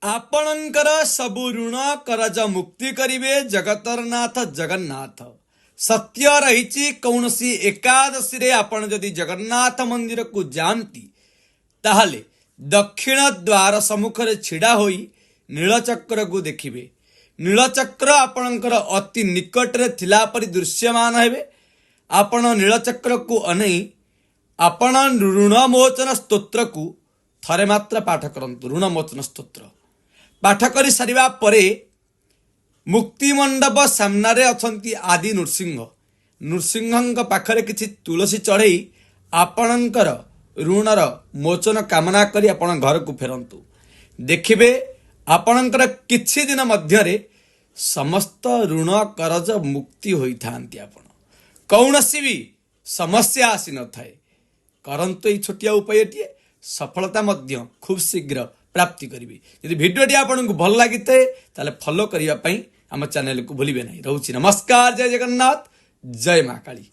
ଆପଣଙ୍କର ସବୁ ଋଣ କରଜ ମୁକ୍ତି କରିବେ ଜଗତର ନାଥ ଜଗନ୍ନାଥ। ସତ୍ୟ ରହିଛି, କୌଣସି ଏକାଦଶୀରେ ଆପଣ ଯଦି ଜଗନ୍ନାଥ ମନ୍ଦିରକୁ ଯାଆନ୍ତି, ତାହେଲେ ଦକ୍ଷିଣ ଦ୍ୱାର ସମ୍ମୁଖରେ ଛିଡ଼ା ହୋଇ ନୀଳଚକ୍ରକୁ ଦେଖିବେ। ନୀଳଚକ୍ର ଆପଣଙ୍କର ଅତି ନିକଟରେ ଥିଲା ପରି ଦୃଶ୍ୟମାନ ହେବେ। ଆପଣ ନୀଳଚକ୍ରକୁ ଅନେଇ ଆପଣ ଋଣମୋଚନ ସ୍ତୋତ୍ରକୁ ଥରେ ମାତ୍ର ପାଠ କରନ୍ତୁ। ଋଣମୋଚନ ସ୍ତୋତ୍ର ପାଠ କରି ସାରିବା ପରେ ମୁକ୍ତିମଣ୍ଡପ ସାମ୍ନାରେ ଅଛନ୍ତି ଆଦି ନୃସିଂହ। ନୃସିଂହଙ୍କ ପାଖରେ କିଛି ତୁଳସୀ ଚଢ଼େଇ ଆପଣଙ୍କର ଋଣର ମୋଚନ କାମନା କରି ଆପଣ ଘରକୁ ଫେରନ୍ତୁ। ଦେଖିବେ, ଆପଣଙ୍କର କିଛି ଦିନ ମଧ୍ୟରେ ସମସ୍ତ ଋଣ କରଜ ମୁକ୍ତି ହୋଇଥାନ୍ତି ଆପଣ। କୌଣସି ବି ସମସ୍ୟା ଆସିନଥାଏ। କରନ୍ତୁ ଏଇ ଛୋଟିଆ ଉପାୟଟିଏ, ସଫଳତା ମଧ୍ୟ ଖୁବ୍ ଶୀଘ୍ର ପ୍ରାପ୍ତି କରିବେ। ଯଦି ଭିଡ଼ିଓଟି ଆପଣଙ୍କୁ ଭଲ ଲାଗିଥାଏ, ତାହେଲେ ଫଲୋ କରିବା ପାଇଁ ଆମ ଚ୍ୟାନେଲକୁ ଭୁଲିବେ ନାହିଁ। ରହୁଛି, ନମସ୍କାର, ଜୟ ଜଗନ୍ନାଥ, ଜୟ ମା କାଳୀ।